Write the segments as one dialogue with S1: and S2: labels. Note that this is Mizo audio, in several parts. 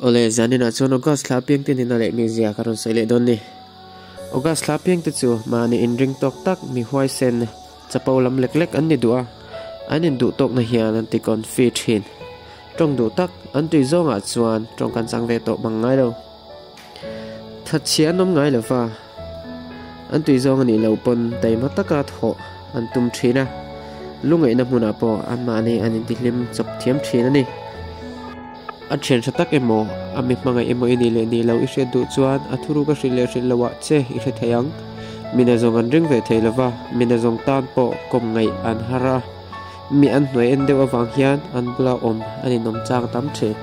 S1: Awle, zaninah chuan August thla piangte nena leh mizia ka rawn sawi leh dawn ni. August thla piangte chu mahni inring tawk tak mi huaisen chapo lam lek lek an ni duh a, an induh tawkna hian an ti confi thin. Tawng duh tak an tui zawngah chuan tawng kan chang ve tawh mang ngai lo. Thatchhia an awm ngai lo va, an tui zawng a nih loh pawn taima taka thawh an tum thin a, lungaihna hmunah pawh anmahni an intihlim chawp thiam thin a ni. A thian tha tak emaw, a mi hmangaih emaw i nih leh nih loh i hriat duh chuan a thuruk a hrilh leh hrilh loh ah che i hre thei ang. Mina zawng an ring ve thei lo va, mina zawng tan pawh kawm ngaih an har a, mi an hnuai en deuh avang hian an bula awm an inawm chang tam thin.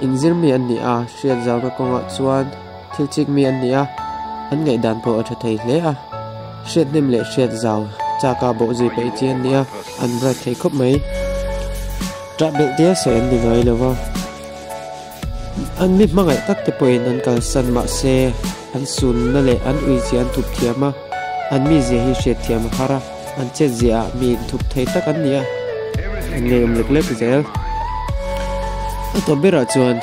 S1: Inzir mi an ni a, hriat zauna kawngah chuan thil chik mi an ni a, an ngaihdan pawh a tha thei hle a, hriat hnem leh hriat zau chaka bawhzui peih chi an ni a, an bright thei khawp mai. Ṭah belh tia sawi an ni ngai lo va, an mi hmangaih tak te pawhin an kalsan mah se an sunna leh an uizia an thup thiam a, an mizia hi hriat thiam a har a, an chetziah ah mi inthup thei tak an ni a, an ngeiawm lek lek zel. A tawp berah chuan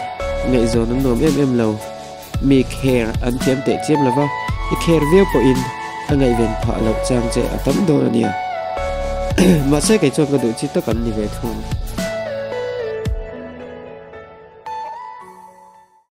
S1: ngaihzawn an nuam em em lo, mi kher an thiam teh chiam lo va, i kher viau pawhin a ngaihven phah loh chang che a tam dawn a nia. Mahse kei chuan ka duh chi tak an ni ve thung.